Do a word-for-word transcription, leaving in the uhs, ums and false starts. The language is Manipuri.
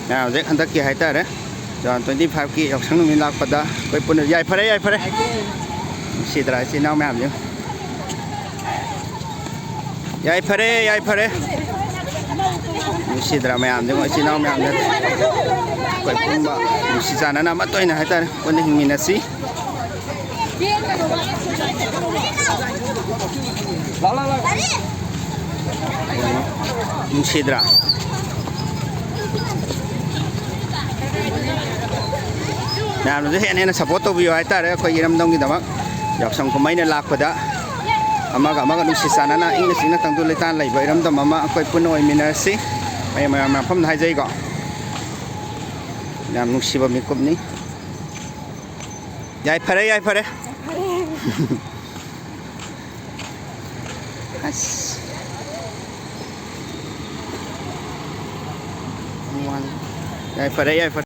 ꯃꯌꯥꯝ ꯍꯧꯖꯤꯛ ꯍꯟꯗꯛꯀꯤ ꯍꯥꯏꯇꯥꯔꯦ, two thousand twenty five ꯀꯤ ꯌꯥꯎꯁꯪ ꯅꯨꯃꯤꯠ ꯂꯥꯛꯄꯗ ꯑꯩꯈꯣꯏ ꯄꯨꯟꯅ ꯌꯥꯏꯐꯔꯦ, ꯌꯥꯏꯐꯔꯦ꯫ ꯅꯨꯡꯁꯤꯗ꯭ꯔꯥ ꯏꯆꯤꯟ ꯏꯅꯥꯎ ꯃꯌꯥꯝꯁꯦ? ꯌꯥꯏꯐꯔꯦ, ꯌꯥꯏꯐꯔꯦ꯫ ꯅꯨꯡꯁꯤꯗ꯭ꯔꯥ ꯃꯌꯥꯝꯁꯦ, ꯃꯣꯏ ꯏꯆꯤꯟ ꯏꯅꯥꯎ ꯃꯌꯥꯝꯁꯦ? ꯑꯩꯈꯣꯏ ꯄꯨꯝꯕ ꯅꯨꯡꯁꯤ ꯆꯥꯟꯅꯅ ꯑꯃꯠꯇ ꯑꯣꯏꯅ ꯍꯥꯏꯇꯥꯔꯦ ꯄꯨꯟꯅ ꯍꯤꯡꯃꯤꯟꯅꯁꯤ꯫ ꯅꯨꯡꯁꯤꯗ꯭ꯔꯥ? ꯃꯌꯥꯝꯅꯁꯨ ꯍꯦꯟꯅ ꯍꯦꯟꯅ ꯁꯞꯄꯣꯔꯠ ꯇꯧꯕꯤꯌꯨ ꯍꯥꯏꯇꯥꯔꯦ ꯑꯩꯈꯣꯏꯒꯤ ꯏꯔꯝꯗꯝꯒꯤꯗꯃꯛ꯫ ꯌꯥꯎꯁꯪ ꯀꯨꯝꯍꯩꯅ ꯂꯥꯛꯄꯗ ꯑꯃꯒ ꯑꯃꯒ ꯅꯨꯡꯁꯤ ꯆꯥꯟꯅꯅ ꯏꯪꯅ ꯆꯤꯛꯅ ꯇꯪꯗꯨ ꯂꯩꯇꯥꯅ ꯂꯩꯕ ꯏꯔꯝꯗꯝ ꯑꯃ ꯑꯩꯈꯣꯏ ꯄꯨꯟꯅ ꯑꯣꯏꯃꯤꯟꯅꯔꯁꯤ꯫ ꯃꯌꯥꯝ ꯃꯌꯥꯝ ꯃꯐꯝꯗ ꯍꯥꯏꯖꯩꯀꯣ꯫ ꯌꯥꯝ ꯅꯨꯡꯁꯤꯕ ꯃꯤꯀꯨꯞꯅꯤ꯫ ꯌꯥꯏꯐꯔꯦ, ꯌꯥꯏꯐꯔꯦ꯫ ꯑꯁ꯫ ꯌꯥꯏꯐꯔꯦ, ꯌꯥꯏꯐꯔꯦ꯫